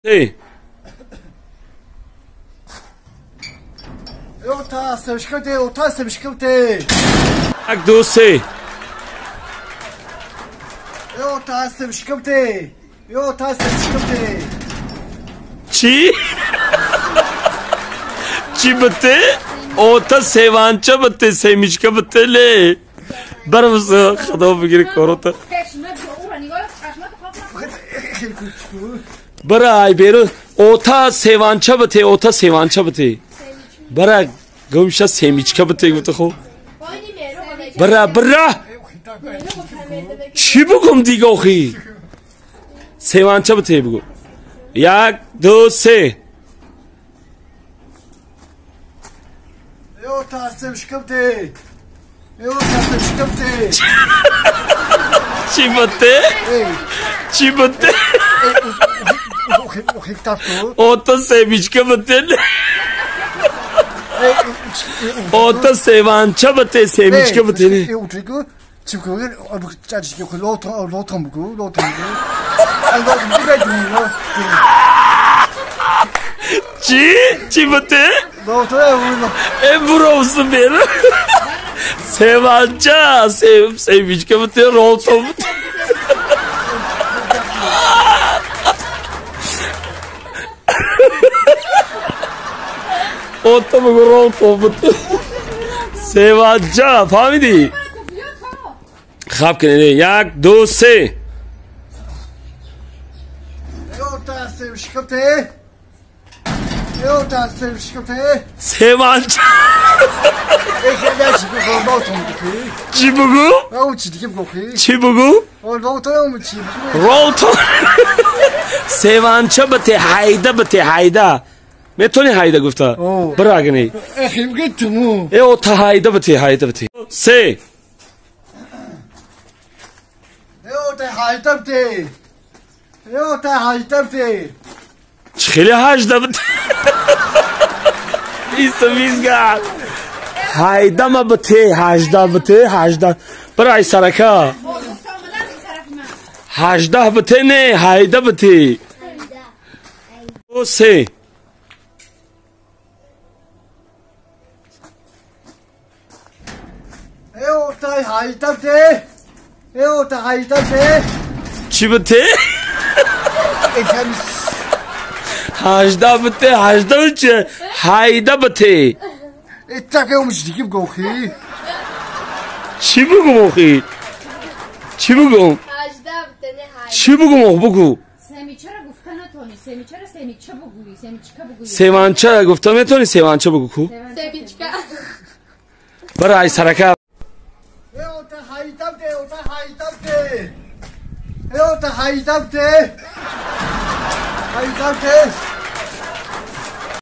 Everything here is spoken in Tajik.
Эй. Як, ду, се. Чӣ? Чӣ бите? Ота севанча бите, семичка бите ле. Барвз худо бигири корота. Бара ай беру ота севанча бите, ота севанча бите. Бара гумша семичка бите гуфта хо. Бара бара. Чӣ бугум дига охи? Севанча бите бугу. Як, ду, се. Чӣ бите? Чӣ бите? Ота семичка бите. Ота севанча бите, семичка бите. Чӣ? Чӣ бите? Э буровсу беру. Севанча, семичка бите, ролто бите. Ота бугу ролто бите. Севанча, фаҳмидӣ? Хаб кунед. Як, ду, се. Севанча. Чӣ бугу? Чӣ бугу? Ролто. Севанча бите, ҳайда бите, ҳайда. Метавонӣ ҳайда гуфта? Бира агни. Э ота ҳайда бите, ҳайда бите. Се. Хеле ҳажда бите. Бисту бизгар. Ҳайдама бите, ҳажда бите, ҳажда. Бира ай сарака. Ҳаждаҳ бите не, ҳайда бите. Се. Чӣ бите? Ҳаждаҳ бите, ҳаждаҳ чи? Ҳайда бите. Чӣ бугум охи? Чӣ бугум? Чӣ бугум ох бугу? Севанча гуфта метавонӣ севанча бугу ку? Бара ай сарака.